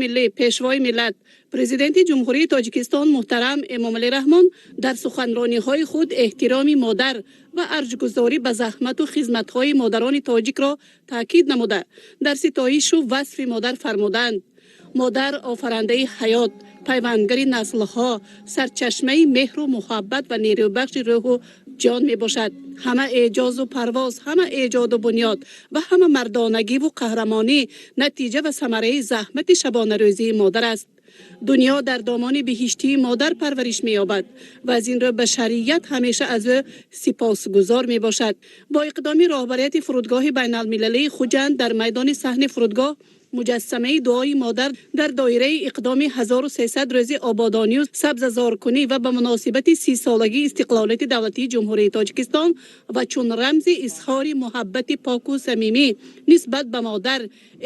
Миллӣ, Пешвои миллат, Президенти Ҷумҳурии Тоҷикистон муҳтарам Эмомалӣ Раҳмон дар суханрониҳои худ эҳтироми модар ва арҷгузорӣ ба заҳмату хизматҳои модарони тоҷикро таъкид намуда, дар ситоишу васфи модар фармуданд: «Модар офарандаи ҳаёт, пайвандгари наслҳо, сарчашмаи меҳру муҳаббат ва нерӯбахши рӯҳу ҷон мебошад. Ҳама эъҷозу парвоз, ҳама эҷоду бунёд ва ҳама мардонагиву қаҳрамонӣ натиҷа ва самараи заҳмати шабонарӯзии модар аст. Дунё дар домони биҳиштии модар парвариш меёбад ва аз ин рӯ башарият ҳамеша аз ӯ сипосгузор мебошад». Бо иқдоми роҳбарияти фурудгоҳи байналмилалии Хуҷанд дар майдони саҳни фурудгоҳ муҷассамаи дуои модар дар доираи иқдоми 1300 рӯзи ободонию сабзазоркунӣ ва ба муносибати 30-солагии истиқлолияти давлатии Ҷумҳурии Тоҷикистон ва чун рамзи изҳори муҳаббати поку самимӣ нисбат ба модар,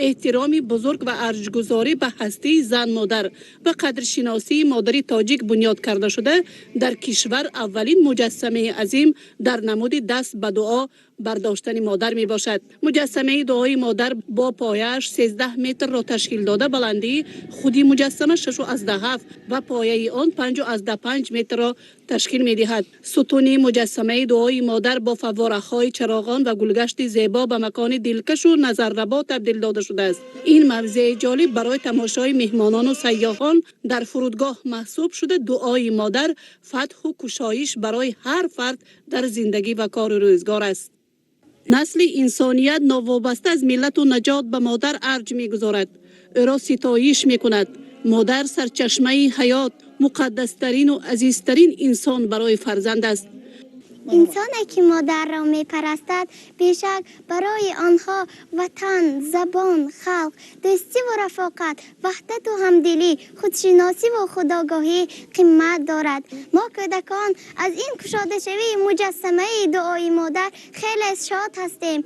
эҳтироми бузург ва арҷгузорӣ ба ҳастии зан модар ва қадршиносии модари тоҷик бунёд карда шуда, дар кишвар аввалин муҷассамаи азим дар намуди даст ба дуо бардоштани модар мебошад. Муҷассамаи дуои модар бо пояаш 13 метрро ташкил дода, баландии худи муҷассама 6,7 ва пояи он 5,5 метрро ташкил медиҳад. Сутуни муҷассамаи дуои модар бо фаввораҳои чароғон ва гулгашти зебо ба макони дилкашу назаррабо табдил дода шудааст. Ин мавзеи ҷолиб барои тамошои меҳмонону сайёҳон дар фурудгоҳ маҳсуб шуда, дуои модар фатҳу кушоиш барои ҳар фард дар зиндагӣ ва кору рӯзгор аст. Насли инсоният новобаста аз миллату нажод ба модар арҷ мегузорад, ӯро ситоиш мекунад. Модар сарчашмаи ҳаёт, муқаддастарину азизтарин инсон барои фарзанд аст. Инсоне ки модарро мепарастад, бешак барои онҳо ватан, забон, халқ, дӯстиву рафоқат, ваҳдату ҳамдилӣ, худшиносиву худогоҳӣ қимат дорад. Мо, кӯдакон, аз ин кушодашавии муҷассамаи дуои модар хеле шод ҳастем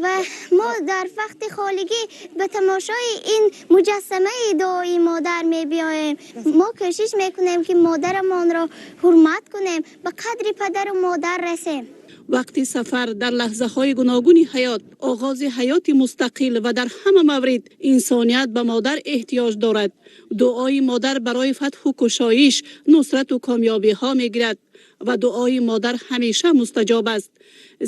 ва мо дар вақти холигӣ ба тамошои ин муҷассамаи дуои модар мебиёем. Мо кӯшиш мекунем, ки модарамонро ҳурмат кунем, ба қадри падару модар расем. Вақти сафар, дар лаҳзаҳои гуногуни ҳаёт, оғози ҳаёти мустақил ва дар ҳама маврид инсоният ба модар эҳтиёҷ дорад. Дуои модар барои фатҳу кушоиш, нусрату комёбиҳо мегирад ва дуои модар ҳамеша мустаҷоб аст,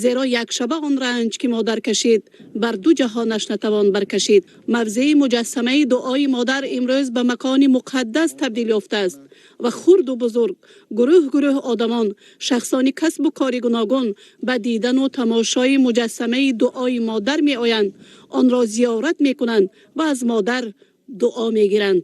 зеро як шаба он ранҷ, ки модар кашид, бар ду ҷаҳонаш натавон баркашид. Мавзеи муҷассамаи дуои модар имрӯз ба макони муқаддас табдил ёфтааст ва хурду бузург, гурӯҳ гурӯҳ одамон, шахсони касбу кори гуногун ба дидану тамошои муҷассамаи дуои модар меоянд, онро зиёрат мекунанд ва аз модар дуо мегиранд.